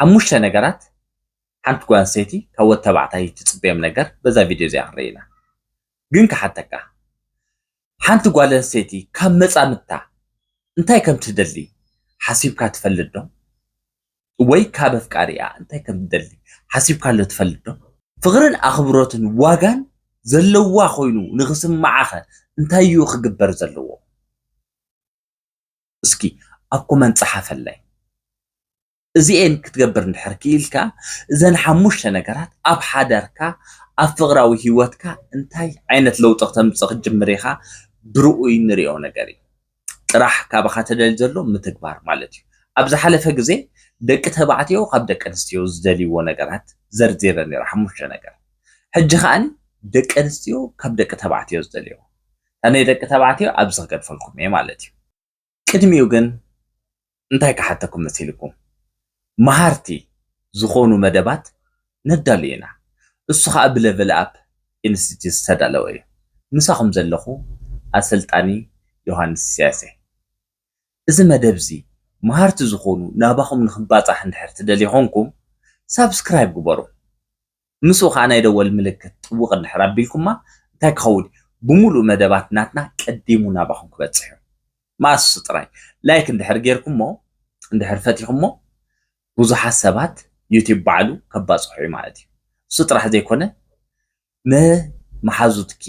ሓሙሽተ ነገራት ሓንቲ ጓል ኣንስተይቲ ካብ ወዲ ተባዕታይ ትጽበዮም ነገር በዛ ቪድዮ እዚኣ ክንርኢ ኢና። ግን ክሓተካ፣ ሓንቲ ጓል ኣንስተይቲ ካብ መጻምድታ እንታይ ከም ትደሊ ሓሲብካ ትፈልጥ ዶ? ወይ ካብ ኣፍቃሪኣ እንታይ ከም ትደሊ ሓሲብካሉ ትፈልጥ ዶ? ፍቕርን ኣኽብሮትን ዋጋን ዘለዋ ኮይኑ ንኽስምዓኸ እንታይ እዩ ክግበር ዘለዎ? እስኪ ኣብ ኮመንት ጸሓፈለይ። እዚኤን ክትገብር እንድሕር ክኢልካ፣ እዘን ሓሙሽተ ነገራት ኣብ ሓዳርካ፣ ኣብ ፍቕራዊ ህይወትካ እንታይ ዓይነት ለውጢ ክተምጽእ ክትጅምር ኢኻ ብርኡይ ንሪኦ ነገር እዩ። ጥራሕ ካባኻ ተደልዩ ዘሎ ምትግባር ማለት እዩ። ኣብ ዝሓለፈ ግዜ ደቂ ተባዕትዮ ካብ ደቂ ኣንስትዮ ዝደልይዎ ነገራት ዘርዚረ ነይረ፣ ሓሙሽተ ነገር። ሕጂ ከኣኒ ደቂ ኣንስትዮ ካብ ደቂ ተባዕትዮ ዝደልይዎ፣ እታ ናይ ደቂ ተባዕትዮ ኣብዚ ክገድፈልኩም እየ ማለት እዩ። ቅድሚኡ ግን እንታይ ክሓተኩም መሲልኩም? መሃርቲ ዝኾኑ መደባት ነዳሉ ኢና። እሱ ኸኣ ብለቨል ኣፕ ኢንስቲትዩት ዝተዳለወ እዩ። ምሳኹም ዘለኹ ኣሰልጣኒ ዮሃንስ ኢሳያስ እየ። እዚ መደብ እዚ መሃርቲ ዝኾኑ ናባኹም ንኽባጻሕ እንድሕር ትደልዩ ኾንኩም ሳብስክራይብ ግበሩ። ምስኡ ኸኣ ናይ ደወል ምልክት ጥውቕ እንድሕር ኣቢልኩማ እንታይ ክኸውን? ብምሉእ መደባት ናትና ቀዲሙ ናባኹም ክበጽሕ እዩ። ማሱ ጥራይ ላይክ እንድሕር ጌርኩሞ፣ እንድሕር ፈቲኹሞ፣ ብዙሓት ሰባት ዩቲዩብ ባዕሉ ከባጽሖ እዩ ማለት እዩ። እሱ ጥራሕ ዘይኮነ፣ ንመሓዙትኪ፣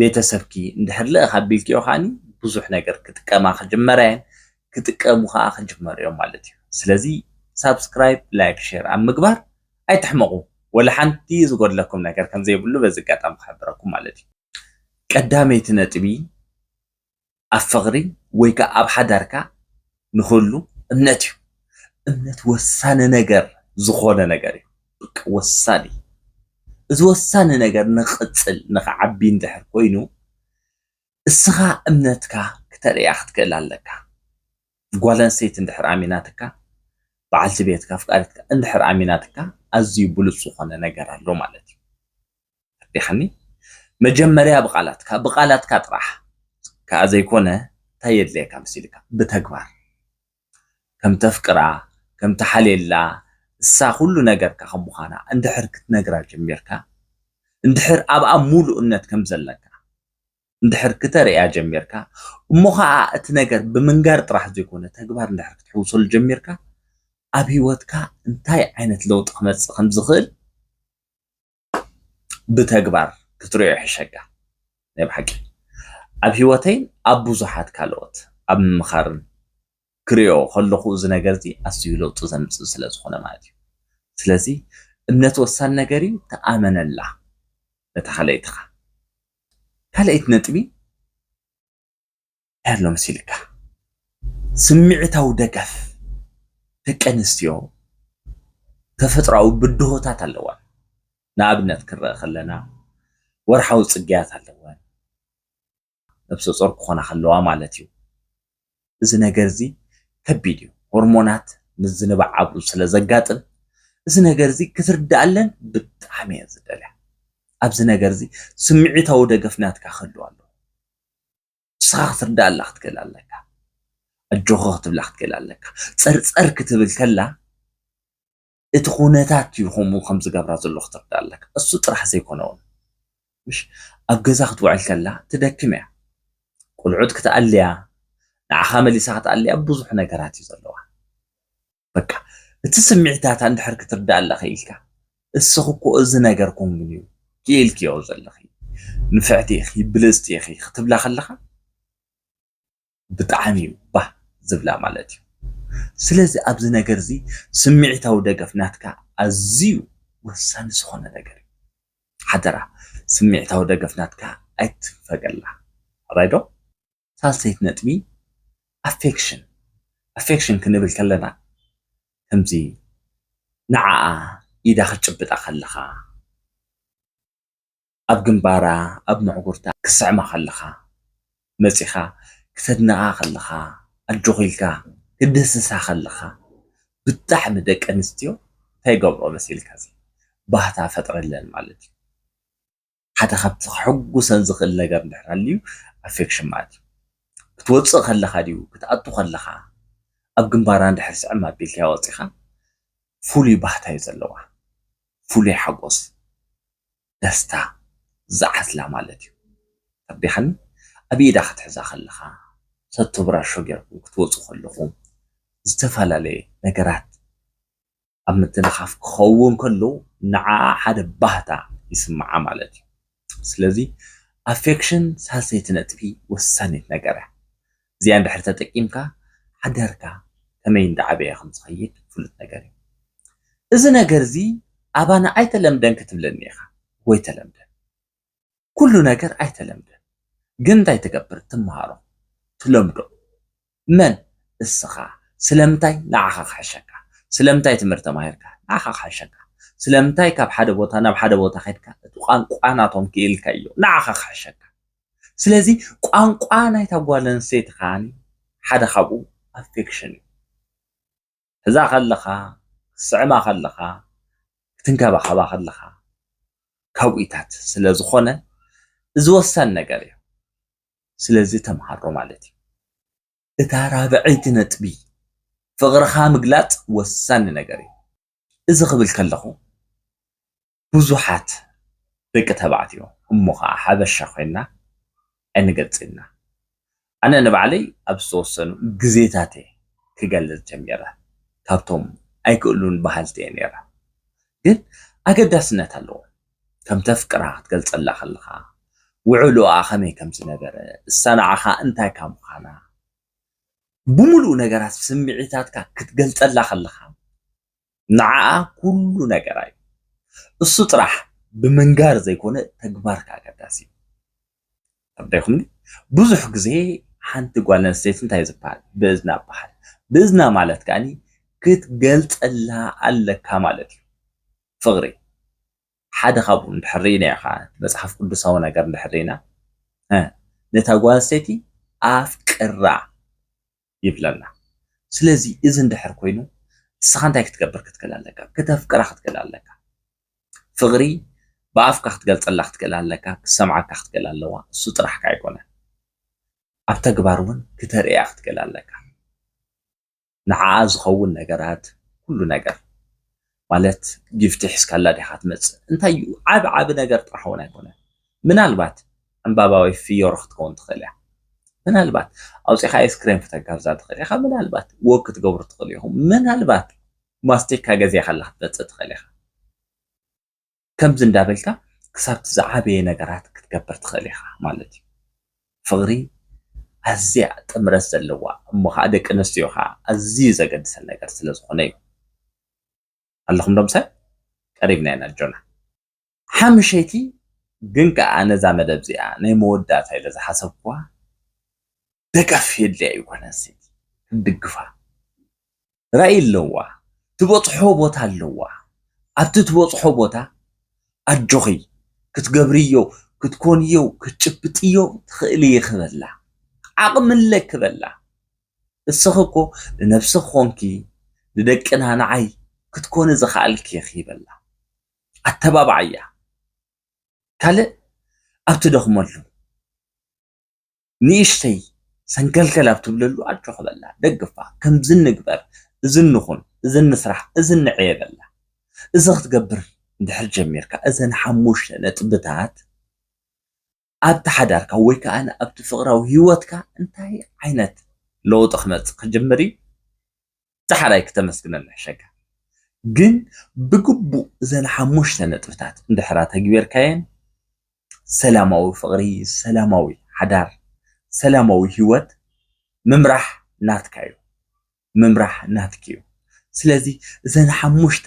ቤተሰብኪ እንድሕር ልእኽ ኣቢልክዮ ከኣኒ ብዙሕ ነገር ክጥቀማ ክጅመራ እየን፣ ክጥቀሙ ከኣ ክጅመሩ እዮም ማለት እዩ። ስለዚ ሳብስክራይብ፣ ላይክ፣ ሼር ኣብ ምግባር ኣይትሕመቑ። ወላ ሓንቲ ዝጎድለኩም ነገር ከም ዘይብሉ በዚ ኣጋጣሚ ክሕብረኩም ማለት እዩ። ቀዳመይቲ ነጥቢ ኣብ ፍቕሪ ወይ ከኣ ኣብ ሓዳርካ ንኽህሉ እምነት እዩ። እምነት ወሳኒ ነገር ዝኾነ ነገር እዩ። በቃ ወሳኒ። እዚ ወሳኒ ነገር ንኽቕጽል ንኽዓቢ እንድሕር ኮይኑ እስኻ እምነትካ ክተርእያ ክትክእል ኣለካ። ጓል ኣንስተይቲ እንድሕር ኣሚናትካ፣ በዓልቲ ቤትካ፣ ኣፍቃሪትካ እንድሕር ኣሚናትካ ኣዝዩ ብሉጽ ዝኾነ ነገር ኣሎ ማለት እዩ። ተረዲኻኒ? መጀመርያ ብቓላትካ፣ ብቓላትካ ጥራሕ ከኣ ዘይኮነ እንታይ የድልየካ መሲልካ? ብተግባር ከም ተፍቅራ፣ ከም ትሓልየላ፣ እሳ ኩሉ ነገርካ ከም ምዃና እንድሕር ክትነግራ ጀሚርካ፣ እንድሕር ኣብኣ ሙሉእ እምነት ከም ዘለካ እንድሕር ክተርእያ ጀሚርካ፣ እሞ ኸኣ እቲ ነገር ብምንጋር ጥራሕ ዘይኮነ ተግባር እንድሕር ክትሕውሰሉ ጀሚርካ፣ ኣብ ህይወትካ እንታይ ዓይነት ለውጢ ክመጽእ ከም ዝኽእል ብተግባር ክትርእዮ ይሕሸካ። ናይ ብሓቂ ኣብ ህይወተይን ኣብ ብዙሓት ካልኦት ኣብ ምምኻርን ክርእዮ ከለኹ እዚ ነገር እዚ ኣዝዩ ለውጢ ዘምጽእ ስለ ዝኾነ ማለት እዩ። ስለዚ እምነት ወሳኒ ነገር እዩ፣ ተኣመነላ ነታ ካልኣይትኻ። ካልኣይቲ ነጥቢ እንታይ ኣሎ መሲልካ? ስምዒታዊ ደገፍ። ደቂ ኣንስትዮ ተፈጥሮኣዊ ብድሆታት ኣለወን። ንኣብነት ክንረኢ ከለና ወርሓዊ ጽግያት ኣለወን። ነብሰ ጾር ክኾና ከለዋ ማለት እዩ። እዚ ነገር እዚ ከቢድ እዩ። ሆርሞናት ምዝንባዕ ኣብኡ ስለ ዘጋጥም እዚ ነገር እዚ ክትርድኣለን ብጣዕሚ እየ ዝደልያ። ኣብዚ ነገር እዚ ስምዒታዊ ደገፍ ናትካ ክህልዋ ኣለዎ። ንስኻ ክትርድኣላ ክትክእል ኣለካ። ኣጆኺ ክትብላ ክትክእል ኣለካ። ጸርጸር ክትብል ከላ እቲ ኩነታት እዩ ከምኡ ከም ዝገብራ ዘሎ ክትርዳእ ኣለካ። እሱ ጥራሕ ዘይኮነ እውን፣ ምሽ፣ ኣብ ገዛ ክትውዕል ከላ ትደክም እያ። ቁልዑት ክትኣልያ፣ ንዓኻ መሊሳ ክትኣልያ ብዙሕ ነገራት እዩ ዘለዋ። በቃ እቲ ስምዒታታ እንድሕር ክትርዳእ ኣለኻ ኢልካ፣ እስኺ እኮ እዚ ነገር ኮንግን እዩ ክኢልክዮ ዘለኺ፣ ንፍዕቲ ኢኺ፣ ብልጽቲ ኢኺ ክትብላ ከለኻ፣ ብጣዕሚ እዩ ባህ ዝብላ ማለት እዩ። ስለዚ ኣብዚ ነገር እዚ ስምዒታዊ ደገፍ ናትካ ኣዝዩ ወሳኒ ዝኾነ ነገር እዩ። ሓደራ ስምዒታዊ ደገፍ ናትካ ኣይትንፈገላ። ራይዶ? ሳልሰይቲ ነጥቢ ኣፌክሽን። ኣፌክሽን ክንብል ከለና ከምዚ ንዓኣ ኢዳ ክትጭብጣ ከለኻ፣ ኣብ ግንባራ፣ ኣብ መዕጉርታ ክስዕማ ከለኻ፣ መጺኻ ክተድንቓ ከለኻ፣ ኣጆኺ ኢልካ ክድህስሳ ከለኻ፣ ብጣዕሚ ደቂ ኣንስትዮ እንታይ ይገብርኦ መሲልካ እዚ ባህታ ፈጥረለን ማለት እዩ። ሓደ ካብቲ ከሐጉሰን ዝኽእል ነገር እንድሕር ሃልዩ ኣፌክሽን ማለት እዩ። ክትወጽእ ከለኻ ድዩ ክትኣቱ ከለኻ ኣብ ግንባራ እንድሕር ስዕም ኣቢልካያ ወጺኻ ፍሉይ ባህታ እዩ ዘለዋ። ፍሉይ ሓጎስ፣ ደስታ ዝዓስላ ማለት እዩ። ተረዲኻኒ? ኣብ ኢዳ ክትሕዛ ከለኻ፣ ሰቶ ብራሾ ጌርኩም ክትወፁ ከለኹም፣ ዝተፈላለየ ነገራት ኣብ ምትንኻፍ ክኸውን ከሎ፣ ንዓኣ ሓደ ባህታ ይስምዓ ማለት እዩ። ስለዚ ኣፌክሽን ሳልሰይቲ ነጥቢ ወሳኒት ነገር እያ። እዚኣ እንድሕር ተጠቂምካ፣ ሓዳርካ ከመይ እንዳዓበየ ከም ዝኸይድ ፍሉጥ ነገር እዩ። እዚ ነገር እዚ ኣባና ኣይተለምደን ክትብለኒ ኢኻ። ወይ ተለምደ። ኩሉ ነገር ኣይተለምደን። ግን እንታይ ትገብር? ትመሃሮ፣ ትለምዶ። መን? እስኻ። ስለምንታይ? ንዓኻ ክሕሸካ። ስለምንታይ ትምህርቲ ተማሂርካ? ንዓኻ ክሕሸካ። ስለምንታይ ካብ ሓደ ቦታ ናብ ሓደ ቦታ ከድካ እቲ ቋንቋ ናቶም ክኢልካዮ? ንዓኻ ክሕሸካ። ስለዚ ቋንቋ ናይታ ጓል ኣንስተይቲ ከዓኒ ሓደ ካብኡ ኣፌክሽን እዩ። ሕዛ ከለኻ፣ ክትስዕማ ከለኻ፣ ክትንከባኸባ ከለኻ ካብኡታት ስለ ዝኾነ እዚ ወሳኒ ነገር እዩ። ስለዚ ተምሃሮ ማለት እዩ። እታ ራብዐይቲ ነጥቢ ፍቕርኻ ምግላጽ ወሳኒ ነገር እዩ። እዚ ክብል ከለኹ ብዙሓት ደቂ ተባዕትዮ እሞ ኸዓ ሓበሻ ኮይና ኣይንገልጽ ኢና። ኣነ ንባዕለይ ኣብ ዝተወሰኑ ግዜታት እየ ክገልጽ ጀሚረ። ካብቶም ኣይክእሉን በሃልቲ እየ ነይረ። ግን ኣገዳስነት ኣለዎ። ከም ተፍቅራ ክትገልጸላ ከለኻ፣ ውዕሎኣ ከመይ ከም ዝነበረ፣ እሳ ንዓኻ እንታይ ካብ ምዃና፣ ብምሉእ ነገራት ስምዒታትካ ክትገልጸላ ከለኻ፣ ንዓኣ ኩሉ ነገራ እዩ። እሱ ጥራሕ ብምንጋር ዘይኮነ ተግባርካ ኣገዳሲ እዩ። ተረዲኹምኒ? ብዙሕ ግዜ ሓንቲ ጓል ኣንስተይቲ እንታይ ዝበሃል? ብእዝና በሃል። ብእዝና ማለት ከኣኒ ክትገልጸላ ኣለካ ማለት እዩ። ፍቕሪ ሓደ ካብኡ እንድሕር ርኢናዮ ኸዓ፣ መጽሓፍ ቅዱሳዊ ነገር እንድሕር ርኢና፣ እ፣ ነታ ጓል ኣንስተይቲ ኣፍቅራ ይብለና። ስለዚ እዚ እንድሕር ኮይኑ፣ ንስኻ እንታይ ክትገብር ክትክእል ኣለካ? ክተፍቅራ ክትክእል ኣለካ። ፍቕሪ ብኣፍካ ክትገልጸላ ክትክእል ኣለካ፣ ክሰምዓካ ክትክእል ኣለዋ። እሱ ጥራሕካ ኣይኮነን። ኣብ ተግባር እውን ክተርእያ ክትክእል ኣለካ። ንዓኣ ዝኸውን ነገራት፣ ኩሉ ነገር። ማለት ጊፍቲ ሒዝካላ ዲኻ ትመጽእ? እንታይ እዩ? ዓቢ ዓቢ ነገር ጥራሕ እውን ኣይኮነን። ምናልባት ዕምባባ ወይ ፍዮሪ ክትከውን ትኽእል እያ። ምናልባት ኣውጺኻ ኣይስክሬም ክተጋብዛ ትኽእል ኢኻ። ምናልባት ወክ ክትገብሩ ትኽእሉ ኢኹም። ምናልባት ማስቲካ ገዚእካላ ክትመጽእ ትኽእል ኢኻ። ከምዚ እንዳበልካ ክሳብቲ ዝዓበየ ነገራት ክትገብር ትኽእል ኢኻ ማለት እዩ። ፍቕሪ ኣዝያ ጥምረት ዘለዋ እሞ ኸዓ ደቂ ኣንስትዮ ኸዓ ኣዝዩ ዘገድሰን ነገር ስለ ዝኾነ እዩ። ኣለኹም ዶ ምሳይ? ቀሪብና ኢና ኣጆና። ሓምሸይቲ ግን ከኣ ነዛ መደብ እዚኣ ናይ መወዳእታ ኢለ ዝሓሰብኩዋ ደገፍ የድልያ እዩ ጓል ኣንስተይቲ ክትድግፋ። ራእይ ኣለዋ፣ ትበጽሖ ቦታ ኣለዋ። ኣብቲ ትበጽሖ ቦታ ኣጆኺ ክትገብርዮ፣ ክትኮንዮ፣ ክትጭብጥዮ ትኽእሊ ኢኺ በላ። ዓቕሚ ኣለኪ በላ። እስኺ እኮ ንነብስኺ ኮንኪ ንደቅና ንዓይ ክትኮኒ ዝኸኣልኪ ኢኺ በላ። ኣተባብዓያ። ካልእ ኣብ ትደኽመሉ ንእሽተይ ሰንከልከል ኣብ ትብለሉ ኣጆኺ በላ፣ ደግፋ፣ ከምዚ ንግበር፣ እዚ ንኹን፣ እዚ ንስራሕ፣ እዚ ንዕየ በላ። እዚ ክትገብር እንድሕር ጀሚርካ፣ እዘን ሓሙሽተ ነጥብታት ኣብቲ ሓዳርካ ወይ ከኣ ኣብቲ ፍቕራዊ ህይወትካ እንታይ ዓይነት ለውጢ ክመጽእ ክጅምር እዩ? ዳሕራይ ክተመስግነሉ ይሕሸካ። ግን ብግቡእ እዘን ሓሙሽተ ነጥብታት እንድሕር ኣተግቢርካየን፣ ሰላማዊ ፍቕሪ፣ ሰላማዊ ሓዳር፣ ሰላማዊ ህይወት ምምራሕ ናትካ እዩ። ምምራሕ ናትኪ እዩ። ስለዚ እዘን ሓሙሽተ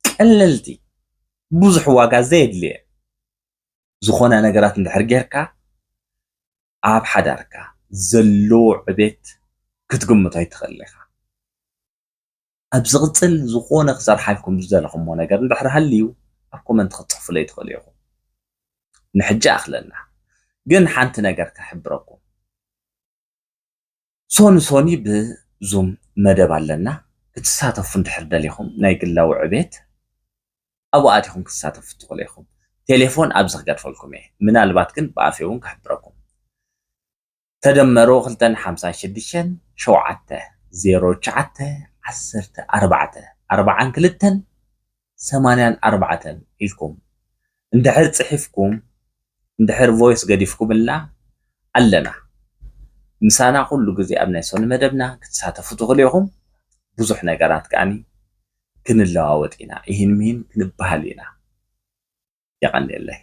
ቀለልቲ፣ ብዙሕ ዋጋ ዘየድልየን ዝኾና ነገራት እንድሕር ጌርካ፣ ኣብ ሓዳርካ ዘሎ ዕቤት ክትግምቶ ኣይትኽእልን ኢኻ። ኣብ ዝቕጽል ዝኾነ ክሰርሓልኩም ዝደለኹሞ ነገር እንድሕር ሃልዩ፣ ኣብ ኮመንት ክትጽሕፉለይ ትኽእሉ ኢኹም። ንሕጂ ኣኽለና። ግን ሓንቲ ነገር ክሕብረኩም። ሶኒ ሶኒ ብዙም መደብ ኣለና። ክትሳተፉ እንድሕር ደሊኹም፣ ናይ ግላዊ ዕቤት ኣብኡ ኣቲኹም ክትሳተፉ ትኽእሉ ኢኹም። ቴሌፎን ኣብዚ ክገድፈልኩም እየ። ምናልባት ግን ብኣፈይ እውን ክሕብረኩም። ተደመሩ ክልተን ሓምሳን ሽዱሽተን ሸውዓተ ዜሮ ትሽዓተ ዓሰርተ ኣርባዕተ። ኣርባዓን ክልተን ሰማንያን ኣርባዕተን ኢልኩም እንድሕር ጽሒፍኩም፣ እንድሕር ቮይስ ገዲፍኩምልና ኣለና። ምሳና ኩሉ ግዜ ኣብ ናይ ሶኒ መደብና ክትሳተፉ ትኽእሉ ኢኹም። ብዙሕ ነገራት ከኣኒ ክንለዋወጥ ኢና፣ ይህን ምሂን ክንበሃል ኢና። የቐንየለይ።